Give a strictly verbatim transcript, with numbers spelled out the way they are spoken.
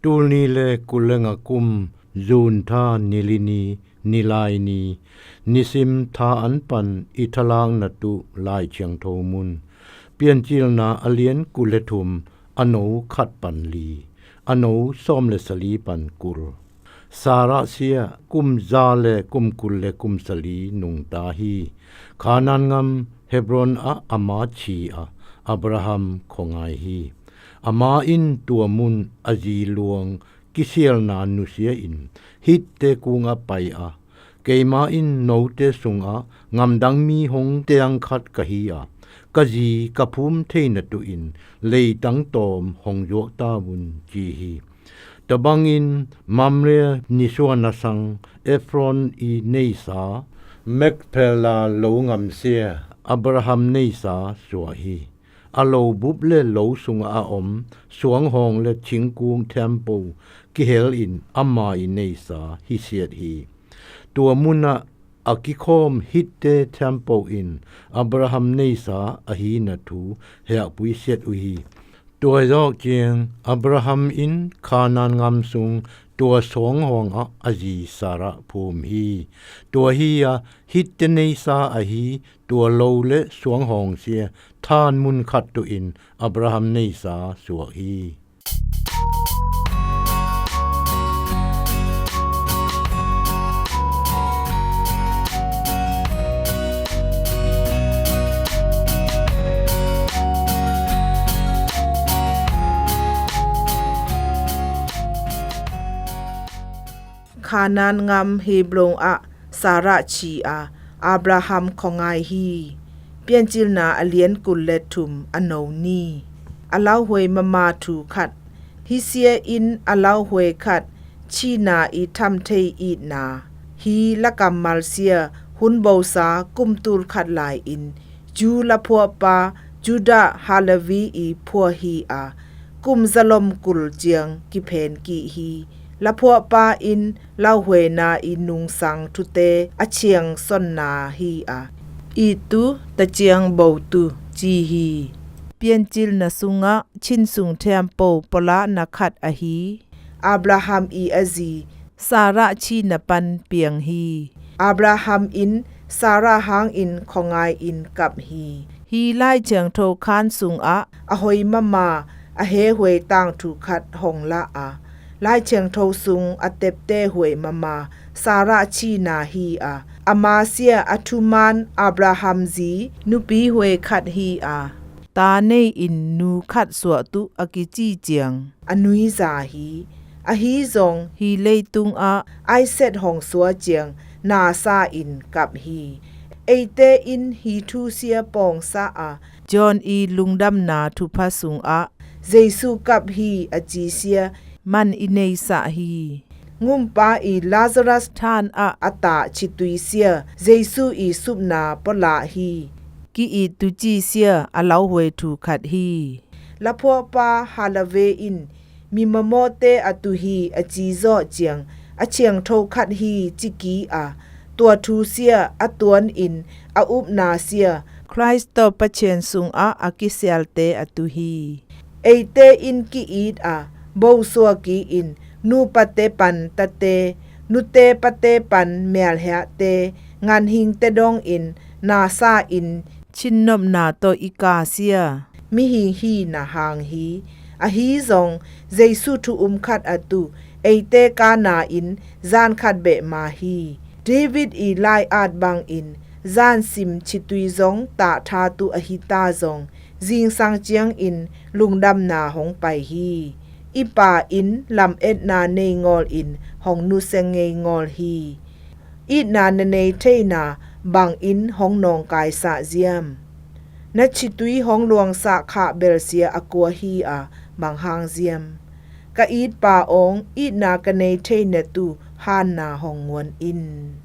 Tul ni le kul le nga kum, June tha ni li ni, ni lai ni, nisim tha an pan i thalak na tuh Lai Thiangtho mun. Piancilna a lian kul le thum, a no khat pan li, a no sawm le sali pan kul. Sarah sia kum za le kum kul le kum sali nungta hi. Khanaan ngam Hebron ah ama chi a, Abraham khuangai hi. Ama in tua mun a zi luang kisialna nusia in Hitte kungah pai a, keima in note sungah ngamdang mi hong teang khat ka hi a, ka zi ka phum theina tuh in leitang tawm hong zuak ta un, ci hi. Tua bangin Mamre nisuahna sang Efron i neisa, Makpela lo ngamsia Abraham neisa suah hi. A lo bup le lo sungah a om suanghawng le thingkung thiampo kihel in ama i neisa hisiat hi. Tua munah a kikhawm Hitte thiampo in Abraham neisa ahina thu hehpih siat uh hi. Tua zawh ciang Abraham in Khanaan ngam sung tua suanghawng ah a zi Sarah phum hi. Tua hi a Hitte neisa ahi tua lo le suanghawng sia than mun khat tuh in Abraham neisa suak hi. Khanaan ngam Hebron ah Sarah chi a, Abraham khuangai hi. Piancilna a lian kul le thum, a no ni. A lauhuai mama thu khat. Hisia in a lauhuai khat chihna i tham thei itna. Hi la kammal sia hun bosa kum tul khat lai in Jew laphuahpa Judah Halevi i phuah hi a, kum zalom kul ciang kiphen kih hi. Laphuahpa in lauhuaina i nungsang thute a chiang sonna hi a, it tu ta ciang bo tu ci hi. Piancilna sungah chinsung thiampo pawlahna khat ahi Abraham i a zi Sarah chihna pan piang hi. Abraham in Sarah hangin khuangai in kap hi. Hi Lai Thiangtho khan sungah a hoi mama a hehuai tangthu khat hong lah a, Lai Thiangtho sung a tepte huai mama Sarah chihna hi a, ama sia a thuman Abraham zi nupi huai khat hi a, ta nei in nu khat suah tuh a kici ciang a nuiza hi. Ahi zong hi leitungah Isaac hong suah ciang nasa in kap hi. Eite in hi thu sia pawngsa a, John i lungdamna thupha sungah Jesu kap hi a ci sia man i neisah hi. Ngumpa i Lazarus than ah a tah chitui sia Jesu i supna pawlah hi. Ki-it tu ci sia a lauhuai thu khat hi. Laphuahpa Halevi in mi mamawte a tu hi a ci zawh ciang a thiangtho khat hi ci kik a, tua thu sia a tuan in a upna sia Khrist tawh Pathian sungah a kisialte a tu hi. Eite in ki-it a, bosua kik in nupate pan tate, nute pate pan mialhiahte, nganhingte dongin nasa in chinnopna tawh i ka sia mihing hihna hang hi. Ahi zong Jesu thu um khat a tu eite kana in zan khat beh ma hi. David i lai-at bangin zan sim chitui zong tahtha tu ahi ta zong zingsang ciangin lungdamna hong pai hi. I Pa in lametna nei ngawl in hong nusia ngei ngawl hi. Itna na nei theina bangin hong nawngkaisah ziam? Na chitui hong luangsah khah belsia a kua hi a, bang hang ziam? Ka itpa awng, itna ka nei theina tu hanna hong nguan in.